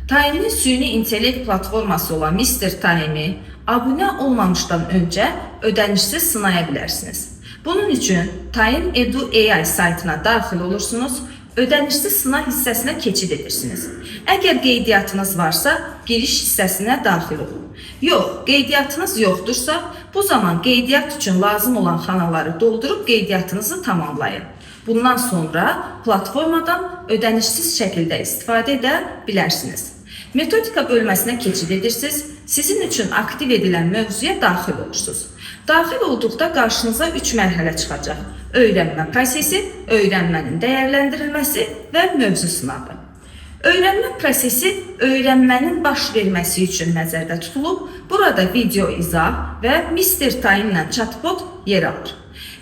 Time-in süni intellekt platforması olan Mr. Time-i abunə olmamışdan öncə ödənişsiz sınaya bilərsiniz. Bunun üçün Time Edu AI saytına daxil olursunuz, ödənişsiz sınaq hissəsinə keçid edirsiniz. Əgər qeydiyyatınız varsa, giriş hissəsinə daxil olun. Yox, qeydiyyatınız yoxdursa, bu zaman qeydiyyat üçün lazım olan xanaları doldurub qeydiyyatınızı tamamlayın. Bundan sonra platformadan ödənişsiz şəkildə istifadə edə bilərsiniz. Metodika bölməsinə keçid edirsiniz. Sizin üçün aktiv edilən mövzuya daxil olursunuz. Daxil olduqda qarşınıza 3 mərhələ çıxacaq. Öyrənmə prosesi, öyrənmənin dəyərləndirilməsi və mövzu sınağı. Öyrənmə prosesi öyrənmənin baş verməsi üçün nəzərdə tutulub. Burada video izah və Mr. Time ilə chatbot yer alır.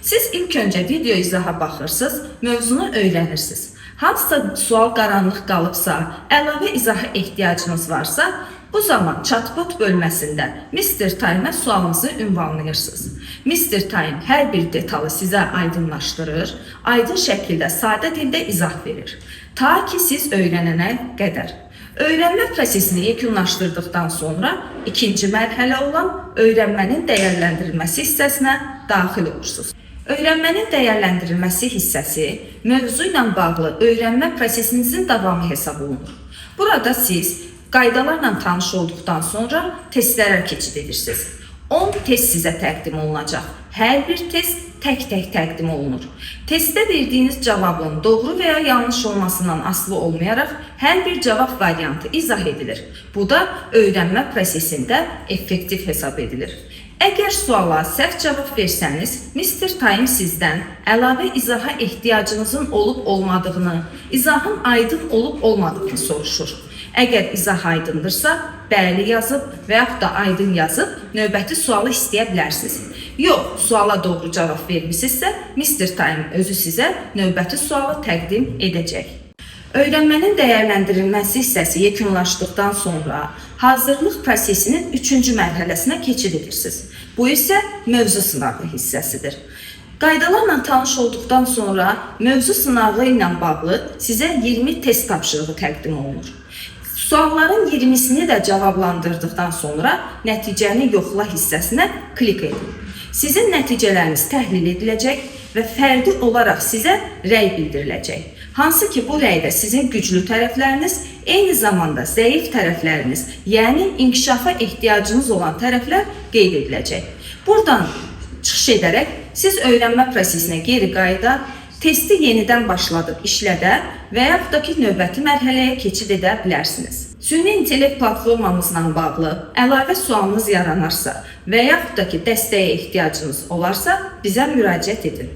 Siz ilk öncə video izaha baxırsınız, mövzunu öyrənirsiniz. Hansısa sual qaranlıq qalıbsa, əlavə izaha ehtiyacınız varsa, bu zaman chatbot bölməsində Mr. Time-ə sualınızı ünvanlayırsınız. Mr. Time hər bir detalı sizə aydınlaşdırır, aydın şəkildə sadə dildə izah verir. Ta ki siz öyrənənə qədər. Öyrənmə prosesini yekunlaşdırdıqdan sonra ikinci mərhələ olan öyrənmənin dəyərləndirilməsi hissəsinə daxil olursunuz. Öyrənmənin dəyərləndirilməsi hissəsi mövzu ilə bağlı öyrənmə prosesinizin davamı hesab olunur. Burada siz qaydalarla tanış olduqdan sonra testlərə keçid edirsiniz. 10 test sizə təqdim olunacaq. Hər bir test tək-tək təqdim olunur. Testdə verdiyiniz cavabın doğru və ya yanlış olmasından asılı olmayaraq hər bir cavab variantı izah edilir. Bu da öyrənmə prosesində effektiv hesab edilir. Əgər suala səhv cavab versəniz, Mr. Time sizdən əlavə izaha ehtiyacınızın olub olmadığını, izahın aydın olub olmadığını soruşur. Əgər izah aydındırsa, bəli yazıb və yaxud da aydın yazıb növbəti sualı istəyə bilərsiniz. Yox, suala doğru cavab vermisinizsə, Mr. Time özü sizə növbəti sualı təqdim edəcək. Öyrənmənin dəyərləndirilməsi hissəsi yekunlaşdıqdan sonra hazırlıq prosesinin üçüncü mərhələsinə keçid edirsiniz. Bu isə mövzu sınağı hissəsidir. Qaydalarla tanış olduqdan sonra mövzu sınağı ilə bağlı sizə 20 test tapşırığı təqdim olunur. Sualların 20-sini də cavablandırdıqdan sonra nəticəni yoxla hissəsinə klik edin. Sizin nəticələriniz təhlil ediləcək və fərdi olaraq sizə rəy bildiriləcək. Hansı ki bu rəydə sizin güclü tərəfləriniz, eyni zamanda zəif tərəfləriniz, yəni inkişafa ehtiyacınız olan tərəflər qeyd ediləcək. Buradan çıxış edərək siz öyrənmə prosesinə geri qayıda, testi yenidən başladıb işlədə və yaxud da ki növbəti mərhələyə keçid edə bilərsiniz. Süni intellekt platformamızla bağlı əlavə sualınız yaranarsa və yaxud da ki dəstəyə ehtiyacınız olarsa bizə müraciət edin.